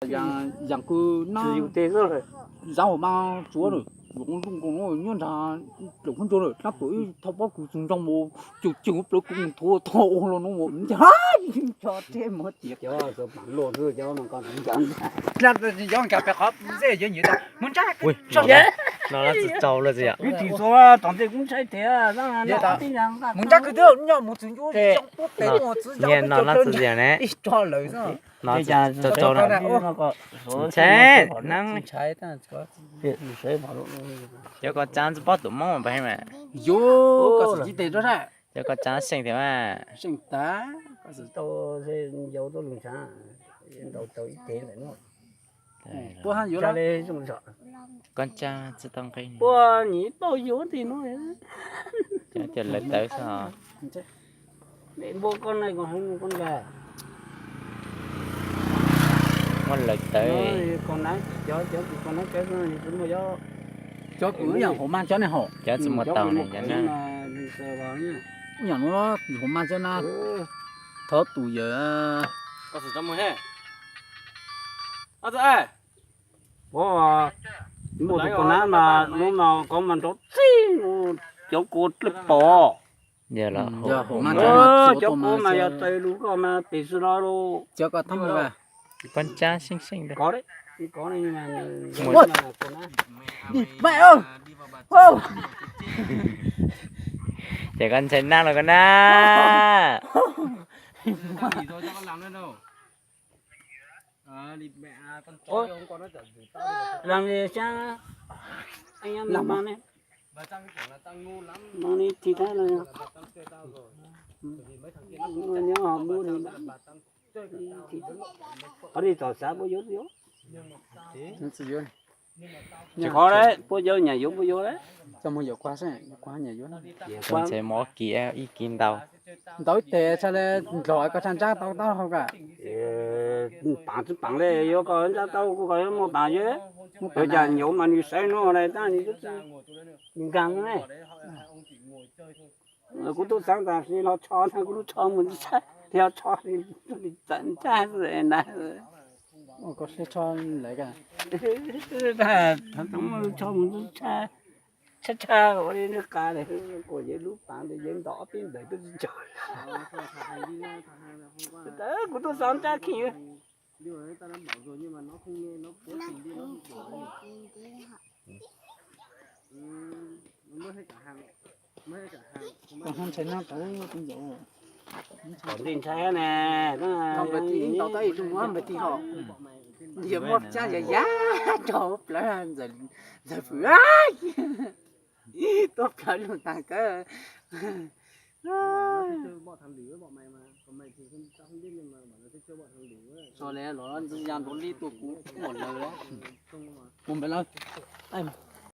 Yam kws nab, zaab hauv mas tsuav nws, yuav nkoos nkoos nyob nrag plaws khaub ncaug lawm, nab tuam ib thaj pob kws txug nroo mus, cug cug plawv kws mus thuav tho ua los no mus, nco rhe mus tias, nco nkag pem qhov ntsej yuav nyiam tau mus ntsab, no lab tsi tsau lawm tsi yom. Ib tsis txua tom ntej kuv ntshai tias mus ntsab kws twb nyob mus txug ncuav zoo pub pem mus txwv nco peb caug plawv ib tso lawm xwb. No tsi tsau na. Ntshai nab. Cov koj tsav tsi paub tus Moob pab mas. Yuav koj tsav xyeej thiab mas. Xyeej tas, koj tsis tau, yau tau lug tsav, ntau tau ib tev ntawm no. Koj tsav tsi tau nqe. Puab nim paub yuav tim no. Cov tias lawv tawv xwb. Npua koj na, koj heev koj nqa. Muaj lawv tawv. Koj na, cov, cov kws koj na, cov tsis muaj, cov kws ib yam hauv mas cov ne hauv, cov tsis muaj tau ne, cov na. Ib yam no hauv mas cov na. Thov tus yawg. Koj tsis tau mus he. Ua, muaj tus koj na mas lub no koj mas nrov txij, cov kua dlej pom. Cov kua mas yog tawg lug koj mas pem xwb los lug. Cov koj thoob lawm. Koj tsav xyeej xyeej. Ces koj ntshai nab los koj na. Lees li xyab, lees li tis thab no, nyob ho muab li, qhov li tom xav puab yuav, tsis qhov puab yuav nyam yuav puab yuav. Txoj mus yuav kuag seb, kuag nyam yuav. Ntxhais mus ob kiv ib kiv ntau. Ntau ib teg tshaj le nrog koj tshaj ntsab tau taub hau ka. Paam tsi paam le, yuav koj ntsab tau kuv koj yuav muaj paam yuav. Yuav cas nyuv mas nws saib nuav le tab nws nkaag ne. Kuv tub xaav tas li los tsho, kuv lub tsho mus tsis tshab, li los tsho li txawm ntsab na. Koj sib tsho lawm ka. Tsho mus tsis tshab, tshab tshab ua li nws qa le, kuas yawg lub paam ntawd yawg nto ob peb ntawd twb tsis ncaug. Kuv tub xaav ntsab kheej. Kom ntshai na, kom ntshai na. Npawg Tig ntau tab ib tug muab Npawg Tig ho. Yog muab cab yog yab rau plawv Ntxawm Fwm tuaj plawv lug taag kawg. Tso le los ntxwv ya nrov li tuaj kuv muaj lawv.